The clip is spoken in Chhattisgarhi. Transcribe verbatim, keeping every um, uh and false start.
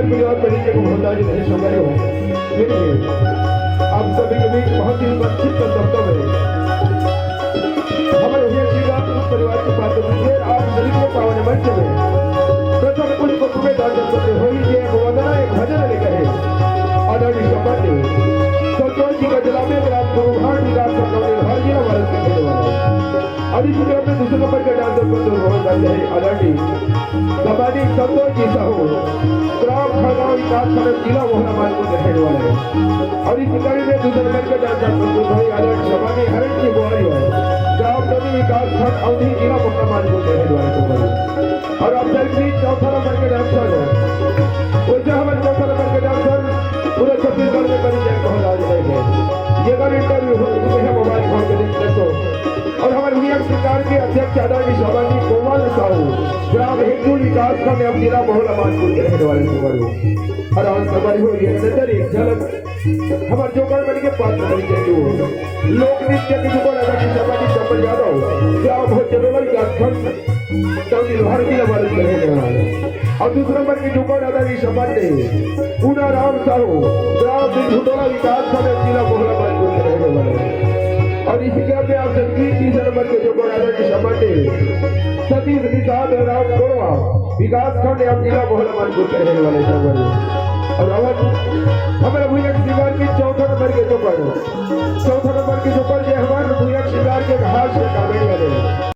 परिवार परिचय को भंडारी नहीं सुनाई हो। फिर भी आप सभी के बीच बहुत ही संक्षिप्त शब्दों में हमारे भैया श्री राम परिवार की बात होती है। आप सभी को पावन मंच में प्रथम पुष्प में दान करते हुए ये एक वंदना, एक भजन लेकर है। आदरणीय सम्मान संतोष जी का जलावे ग्राम गुरुभान विकास का हमारे जिला भारत के खेलने वाला है। और इसी क्रम में दूसरे नंबर का डांसर प्रस्तुत होने जा रहे हैं आदरणीय सम्मानित संतोष जी साहू, ग्राम खड़गांव विकास खंड जिला मोहना मानपुर के खेलने वाले हैं। और इसी कड़ी में दूसरे नंबर का डांसर प्रस्तुत भाई आदरणीय सम्मानित हरण की बुआरी है, ग्राम नवी विकास खंड अवधी जिला मोहना मानपुर के खेलने वाले हैं। और आप सभी चौथा नंबर के डांसर हैं, वैसे हमारे चौथा नंबर के डांसर पूरे छत्तीसगढ़ में परिचय पहुंचा रहे हैं। ये अगर इंटरव्यू हो चुके हैं मोबाइल फोन पे देख सकते हो। और हमारे भैया सरकार के अध्यक्ष आदरणीय सामाजिक कोमल साहू, ग्राम हिंदू विकास खंड एवं जिला बहुला मानपुर के रहने वाले सुपर हो। और आज हमारी हो रही है नजर एक झलक हमारे जोकर बन के पात्र बन के जो लोक नृत्य के जुगल आदरणीय सामाजिक चंपल यादव, ग्राम हो जलोला विकास खंड तौनी लोहार जिला वाले के रहने वाले। और दूसरा नंबर के जुगल आदरणीय सामान्य पूना राम साहू, ग्राम बिरझुटोला विकास खंड जिला बहुला मानपुर के रहने वाले। और इसी के आगे आप सभी तीसरे नंबर के जुगल आदरणीय सामान्य सतीश निषाद, ग्राम कोरवा विकास खंड एवं जिला बहुला मानपुर के रहने वाले संगवारी। और अब हमारे भैया श्रृंगार के चौथा नंबर के जुगल, चौथा नंबर के जुगल ये हमारे भैया श्रृंगार के हास्य comedy वाले